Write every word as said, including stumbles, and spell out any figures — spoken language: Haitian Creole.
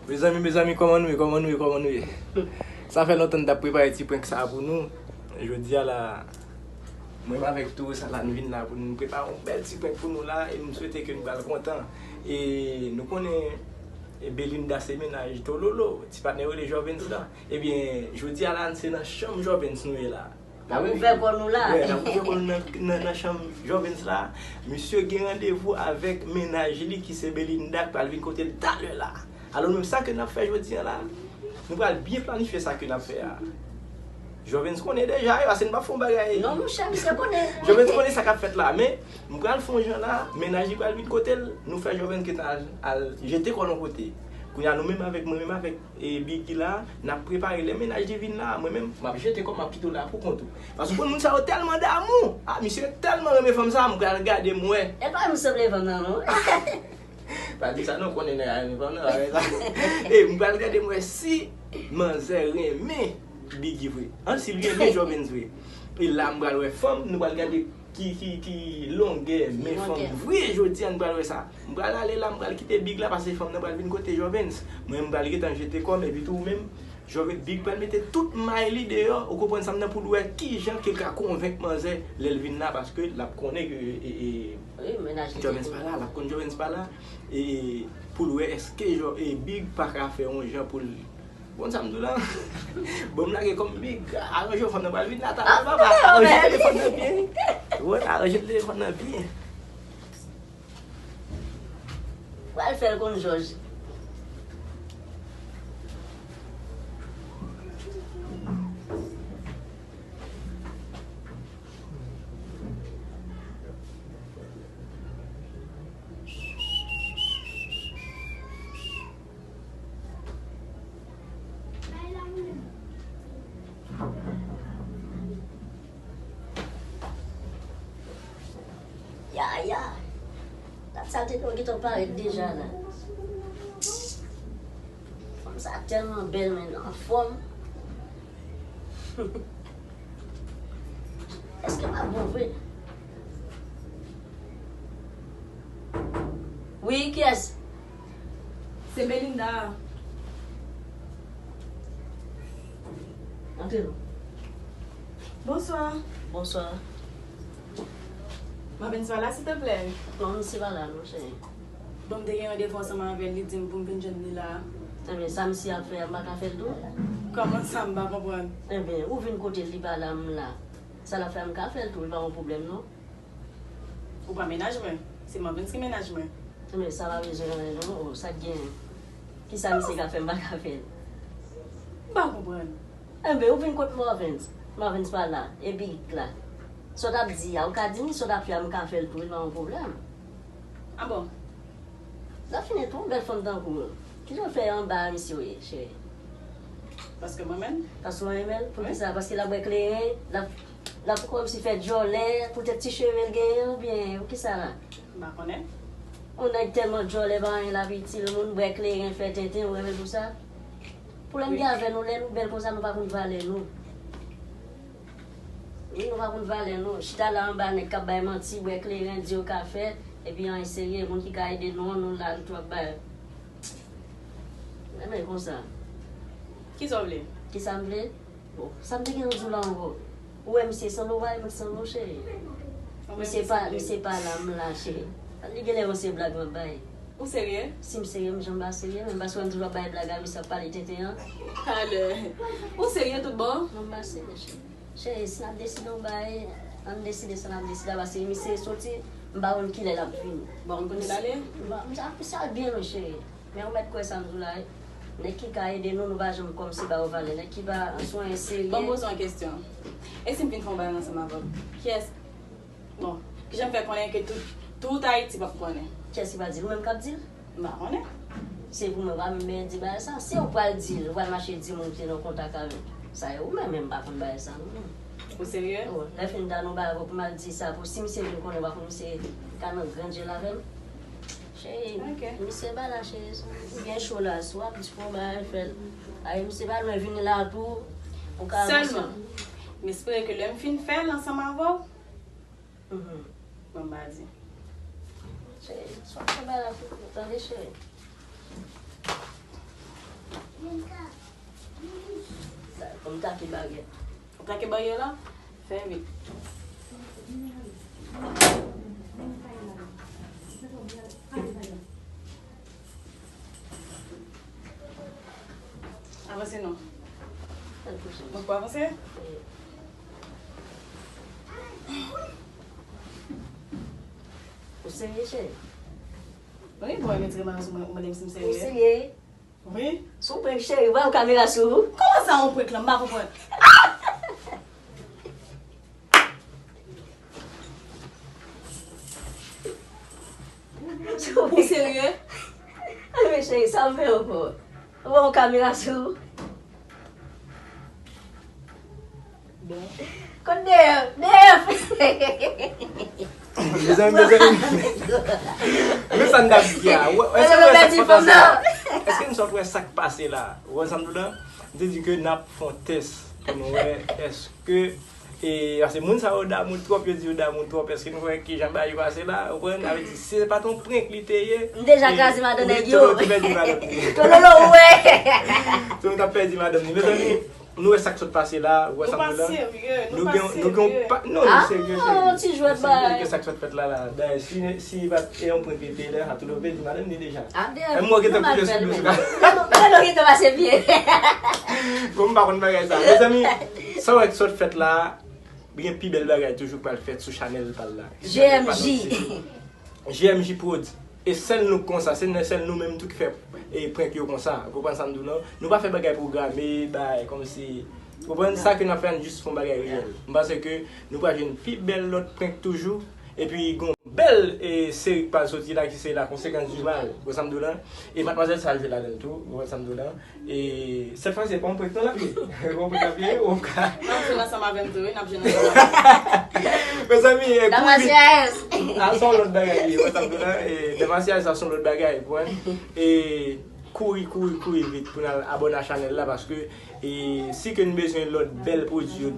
Mezanmi, mezanmi, kòman nou ye, kòman nou ye, kòman nou ye? Sa fè lontan n t ap prepare ti prank sa a pou nou. Jodi a la, mwen menm avèk Towo sa la, nou vin la pou nou prepare yon bèl ti prank pou nou la, e m swete ke nou pral kontan. E nou konnen, e Belinda se mennaj Tololo, ti patnè rele Jovens la. Ebyen, jodi a la, se nan chanm Jovens nou ye la. N ap ouvè kò nou la. Wè, n ap ouvè kò nou nan, nan, nan chanm Jovens la. Misye gen randevou avèk mennaj li ki se Belinda k pral vin kote l talè la. Alò, nou menm sa ke n ap fè jodi a la, nou pral byen planifye sa ke n ap fè a. Jovens konnen deja, e, paske n p ap fè yon bagay. Non, monchè, misye konnen. Jovens konnen sa k ap fèt la, men m pral fè yon jan la, mennaj li pral vin kote l, nou fè Jovens gentan al, al jete kò l yon kote. Kounye a, nou menm avèk, mwen menm avèk e Big la, n ap prepare lè mennaj li vin la, mwen menm, m ap jete kò m, m ap kite w la pou kont ou. Paske ou konn moun sa yo tèlman damou. Ah, misye tèlman renmen fanm sa, m pral gade m wè. E pa m sanble fanm nan, non. Pa di sa non, konnen nèg la renmen fanm nan, pa renmen sa. E m pral gade m wè si manzè renmen Big vre. An, si l renmen Jovens vre. E la, m pral wè fanm, nou pral gade ki, ki, ki longè men fanm vre jodi a, n pral wè sa. M pral ale la, m pral kite Big la, paske fanm nan pral vin kote Jovens. Mwen, m pral gentan jete kò m, epi tou ou menm, Jovens, Big pral mete tout may li deyò, ou konprann sa m nan, pou l wè kijan ke l ka konvenk manzè lè l vin la, paske l ap konnen ke, e, e, Jovens pa la, l ap konn Jovens pa la, e pou l wè èske Jo-, e Big pa ka fè yon jan pou l Bon, sa m di w la. Bon, m lage kò m big. Aranje w, fanm nan pral vin la talè, papa. Aranje telefòn nan byen. Wè, aranje telefòn nan byen. Pral fè l konn jòj. Ya, ya. Dat sa te dwe gentan parèt deja la. Fanm sa tèlman bèl, men anfòm. Èske m ap bon vre? Wi, kiyès? Se Belinda. Antre non. Bonswa. Bonswa. Mwen vin swa la, silteplè. Non, misye pa la, non, cheri. Bon, m te gen randevou ansanm avè l, li di m pou m vin jwenn li la. Enben, sa misye ap fè a, m pa ka fè l tou? Kòman sa, m pa konprann? Enben, ou vin kote l, li pa la, m la. Sa l ap fè a, m ka fè l tou, li pa yon pwoblèm, non. Ou pa mennaj mwen. Se Marvens ki mennaj mwen. Enben, sa pa bezwen anyen, non. Oh, sa k genyen? Kisa misye ka fè, m pa ka fè l? M pa konprann. Enben, ou vin kot Marvens. Marvens pa la. E Big la. Sa w t ap di a, ou ka di m, sa w t ap fè a, m ka fè l tou, li pa yon pwoblèm. Ah bon? Zafine tou, bèl fanm tankou w. Kijan w fè anba a misye w ye, cheri? Paske mwen renmen l. Paske w renmen l? Poukisa? Paske l ap bwè kleren, l ap, l ap kòmsi fè djòlè, poutèt ti cheve l genyen, oubyen poukisa la? M pa konnen. Yon nèg tèlman djòlè, pa anyen l ap itil moun, bwè kleren, fè tenten, ou renmen l pou sa? Pwoblèm gen avè nou, lè nou bèl konsa, nou pa konn valè nou. Wi, nou pa konn valè nou. Chita la anba nèg k ap bay manti, bwè kleren, di yo ka fè, epi anyen serye, moun ki ka ede nou an, nou la, nou tou ap bay. Renmen konsa. Kisa w vle? Kisa m vle? Bon, sa m te gen pou di w la ankò. Ou wè misye sanble, ou pa wè m sanble, cheri. Misye pa, misye pa la, m la, cheri. Li genlè panse blag m ap bay. Ou serye? Si m serye, m janm pa serye, menm paske w wè m toujou ap bay blag a misye ap pale tenten an. Talè. Ou serye tout bon? Non, m pa serye, cheri. Cheri, si n ap deside yon bagay, ann deside sa n ap deside a, paske misye soti, m pa konn kilè l ap vini. Bon, m konn misye ale? M pa, m sa, misye al byen lwen, cheri. Men ou mèt kwè sa m di w la, wi. Nèg ki ka ede nou, nou pa janm kòmsi ba yo valè. Nèg ki pa sou anyen serye. Bon, m poze w yon kesyon. E si m vin fè yon bagay ansanm avè w? Kiyès Bon, kijan m fè konnen ke tout, tout Ayiti p ap konnen? Kiyès ki pral di l? Ou menm k ap di l? M pa konnen. Se pou mwen, pa menm di bagay sa. Si ou pral di l, ou pral mache di moun ki te nan kontak avè l. Sa e ou menm, men m pa konn bagay sa non. Ou serye? Wi, lè fini ta nou bagay pou m al di sa, pou si misye vin konnen, pa konn misye ka nan gran djèl avè m. Cheri, misye pa la, cheri, ou byen cho la, si w ap di fò bagay, fè l. Ay, misye pa lwen vini la tou, ou ka avanse. Sèlman, m espere ke lè m fin fè l ansanm avè w, Mhm. Bon, m pa di. Cheri, swa fè bagay la pou ou, tande, cheri. Sa, fò m take baryè. Ou take baryè la? Fè vit. Avanse non. Mwen pa avanse? Ou serye, cheri? Wi, bon, mwen retire mayo sou mwen, ou mande m si m serye. Ou serye? Wi. Sou prank, cheri, ba yon kamera sou ou. Kòman sa yon prank la? M pa konprann. Ou serye? Ay, men cheri, sa m fè ankò? Ou ba yon kamera sou ou? Bon. Kot D F? D F! Mezanmi, mezanmi. Men sa n t ap di a. Wè, èske nou wè sa k pase la? Èske nou sot wè sa k pase la? Ou wè sa m di w la? M te di ke n ap fè yon tès pou nou wè èske, e, paske moun sa yo damou twòp, yo di yo damou twòp. Èske nou wè kijan bagay yo pase la? Ou konprann? Sa vle di, si se pa t yon prank li te ye, m deja kraze madan nèg yo. Tololo, ou pèdi madanm li. Tololo, ou wè. Tololo t ap pèdi madanm li. Mezanmi, nou wè sa k sot pase la, ou wè sa m di la? Nou gen, nou gen pa, non, nou serye, cheri. Ah, ti jwèt bay. Nou serye ke sa k sot fèt la, la. Dayè, si, si pa t yon prank li te ye la, sa tou lè pèdi madanm li deja. Ah, men mwen gentan koule sou dous la. Tololo gentan pase byen. Bon, m pa konn bagay sa. Mezanmi, sa w wè k sot fèt la, gen pi bèl bagay toujou k pral fèt sou chanèl pa l la. G M J. G M J Prod. E sèl nou k konsa, se sèl nou menm tou ki fè, e, prank yo konsa. Ou konprann sa m di w lan? Nou pa fè bagay pwograme, bay, kòmsi, ou konprann, sa ke n ap fè, n jis fè yon bagay reyèl. M panse ke nou pral jwenn pi bèl lòt prank toujou. Epi, gen yon bèl, e, seri k pral soti la, ki se La Conséquence du Mal. Ou konprann sa m di w lan? E madmwazèl sa jwe ladan l tou. Ou konprann sa m di w lan? E sèt fwa se pa yon prank non l ap ye. Se pa yon prank l ap ye, ou ka. N ap jwenn ansanm avè m tou, wi, n ap jwenn ansanm avè m. Mezanmi, e, kouri vit. Damas Yaez. A, se yon lòt bagay li ye, wè sa m di w la, e, Damas Yaez, sa se yon lòt bagay, ou konprann? E kouri, kouri, kouri vit pou n al abòne a chanèl la, paske, e, si ke n bezwen lòt bèl pwodui yo,